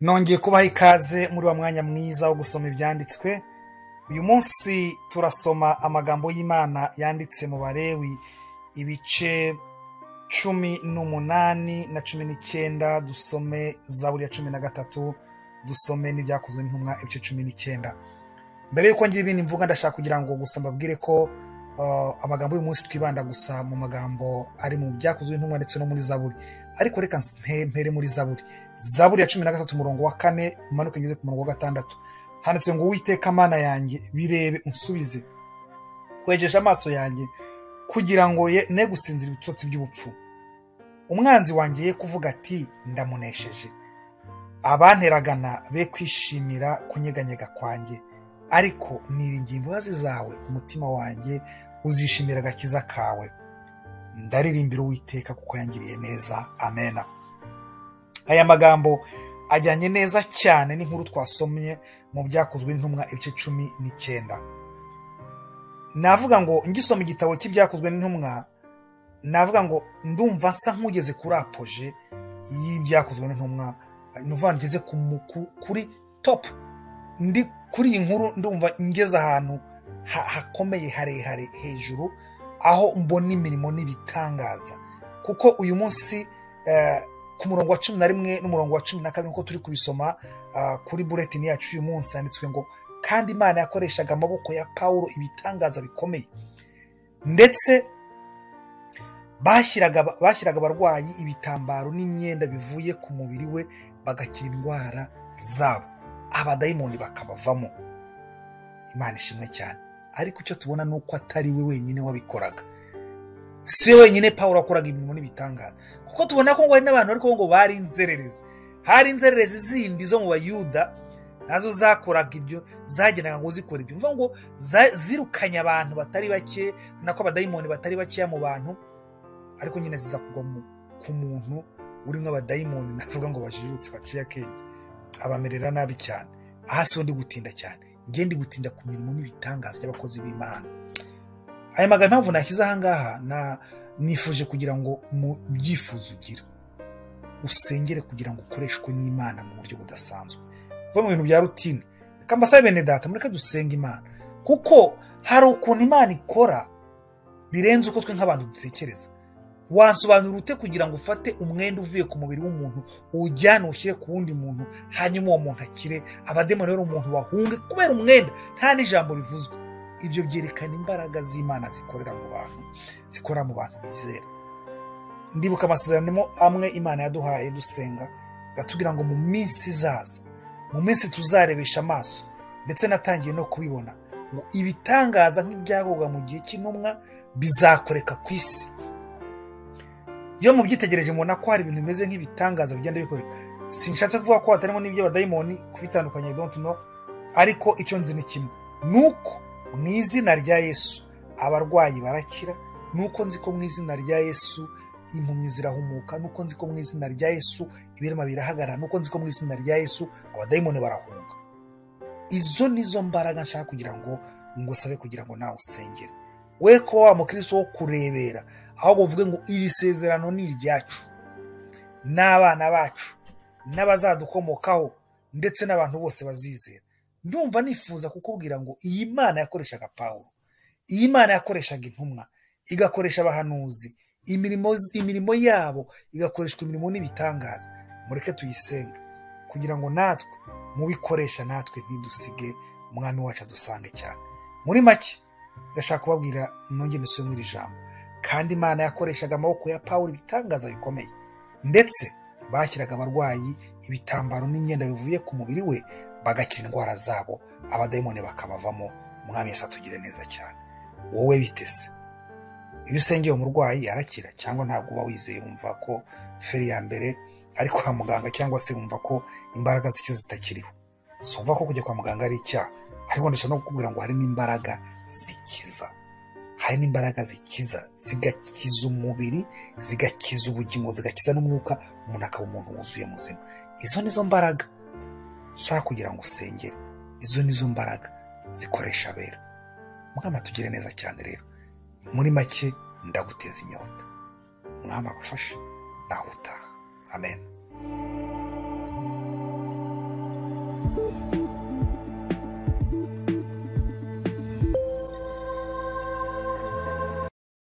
Nongeye kubaha ikaze muri wa mwanya mwiza wo gusoma ibyanditswe. Uyu munsi turasoma amagambo y'Imana yanditse mu Balewi ibice 18 na 19, dusome Zaburi ya 13, dusome n'ibyakozwe n'intumwa ibice 19. Mbere yuko ngira ibindi mvuga, ndashaka kugira ngo gusa mbabwire ko amagambo y'uyu munsi twibanda gusa mu magambo ari mu byakozwe n'intumwa ndetse no muri Zaburi. Ariko reka mpere muri Zaburi. Zaburi ya 13 umurongo wa 4 umanuke ngeze ku murongo wa 6. Handitse ngo Uwiteka Mana yanjye birebe unsubize, wejeje amaso yanjye kugira ngo ne gusinzira ibitotsi by'ubupfu. Umwanzi wanjye ye kuvuga ati ndamunesheje, abanteragana be kwishimira kunyeganyega kwanjye, ariko niringiye imbabazi zawe, umutima wanjye uzishimira agakiza kawe. Ndaririmbira Uwiteka kuko yangiriye neza. Amena. Aya magambo ajyanye neza cyane n'inkuru twasomye mu byakozwe n'intumwa ibice 19. Navuga ngo ngisoma igitabo cy'ibyakozwe n'intumwa, navuga ngo ndumva nsa nk'ugeze kuri apoje y'ibyakozwe n'intumwa, nuvuga ngeze kuri top. Ndi kuri iyi nkuru ndumva ngeze ahantu hakomeye harehare hejuru, aho mbona imirimo n'ibitangaza. Kuko uyu munsi ku murongo wa 11 n'umurongo wa 12 nkuko turi kubisoma kuri bulletin yacu uyu munsi, handitswe ngo kandi Imana yakoreshaga amaboko ya Paulo ibitangaza bikomeye, ndetse bashyiraga abarwayi ibitambaro n'imyenda bivuye ku mubiri we, bagakira indwara zabo, abadayimoni bakabavamo. Imana ishimwe cyane. Ariko icyo tubona nuko atari we wenyine wabikoraga, si we wenyine Paulo akoraga imirimo n'ibitangaza, kuko tubona ko ngo hari n'abantu ariko ngo bari inzererezi. Hari inzererezi zindi zo mu Bayuda nazo zakoraga ibyo, zagendaga ngo zikora ibyo, mvuga ngo zirukanye abantu batari bake, nako abadayimoni batari bakeya mu bantu, ariko nyine ziza kugwa ku muntu uri nk'abadayimoni, navuga ngo bajijutse baciye akenge, abamerera nabi cyane. Aha si ndi gutinda cyane, nge ndi gutinda ku mirimo n'ibitangaza by'abakozi b'Imana. Aya magambo impamvu nashyize aha ngaha, na nifuje kugira ngo mu byifuzo ugira usengere kugira ngo ukoreshwe n'Imana mu buryo budasanzwe, uva mu bintu bya rutine. Reka mbasabe bene data, mureke dusenge Imana, kuko hari ukuntu Imana ikora birenze uko twe nk'abantu dutekereza. Wansobanura ute kugira ngo ufate umwenda uvuye ku mubiri w'umuntu uwujyane ushyire ku wundi muntu, hanyuma uwo muntu akire, abademoni rero umuntu bahunge kubera umwenda, nta n'ijambo rivuzwe? Ibyo byerekana imbaraga z'Imana zikorera mu bantu, zikora mu bantu bizera. Ndibuka amasezerano amwe Imana yaduhaye dusenga, iratubwira ngo mu minsi izaza, mu minsi tuzarebesha amaso, ndetse natangiye no kubibona, ngo ibitangaza nk'ibyakorwa mu gihe cy'intumwa bizakoreka ku isi. Iyo mubyitegereje mubona ko hari ibintu bimeze nk'ibitangaza bigenda bikoreka. Sinshatse kuvuga ko hatarimo n'ibyo abadayimoni kubitandukanye, don't know, ariko icyo nzi ni kimwe, nuko mu izina rya Yesu abarwayi barakira, nuko nzi ko mu izina rya Yesu impumyi zirahumuka, nuko nzi ko mu izina rya Yesu ibirema birahagarara, nuko nzi ko mu izina rya Yesu abadayimoni barahunga. Izo nizo mbaraga nshaka kugira ngo ngusabe kugira ngo nawe usengere, we ko wa mukristo wo kurebera, ahubwo uvuge ngo iri sezerano ni iryacu n'abana bacu n'abazadukomokaho ndetse n'abantu bose bazizera. Ndumva nifuza kukubwira ngo iyi Mana yakoreshaga Paulo, iyi Mana yakoreshaga intumwa, igakoresha abahanuzi, imirimo yabo igakoreshwa imirimo n'ibitangaza. Mureke tuyisenge kugira ngo natwe mubikoresha, natwe ntidusige, umwami wacu adusange cyane. Muri make ndashaka kubabwira nongere nsubire muri iri jambo, kandi Imana yakoreshaga amaboko ya Paulo ibitangaza bikomeye, ndetse bashyiraga abarwayi ibitambaro n'imyenda bivuye ku mubiri we, bagakira indwara zabo, abadayimoni bakabavamo. Umwami Yesu atugire neza cyane. Wowe bitese, iyo usengeye umurwayi arakira, cyangwa ntabwo uba wizeye, wumva ko feri ya mbere ari kwa muganga, cyangwa se wumva ko imbaraga zikiza zitakiriho? Si uvuga ko kujya kwa muganga ari icyaha, ariko ndashaka no kukubwira ngo hari n'imbaraga zikiza, hari n'imbaraga zikiza, zigakiza umubiri, zigakiza ubugingo, zigakiza n'umwuka, umuntu akaba umuntu wuzuye muzima. Izo nizo mbaraga nshaka kugira ngo usengere, izo nizo mbaraga zikoresha abera. Mwama tugire neza cyane. Rero muri make Ndaguteza inyota. Mwami abafashe, nawe utaha. Amen.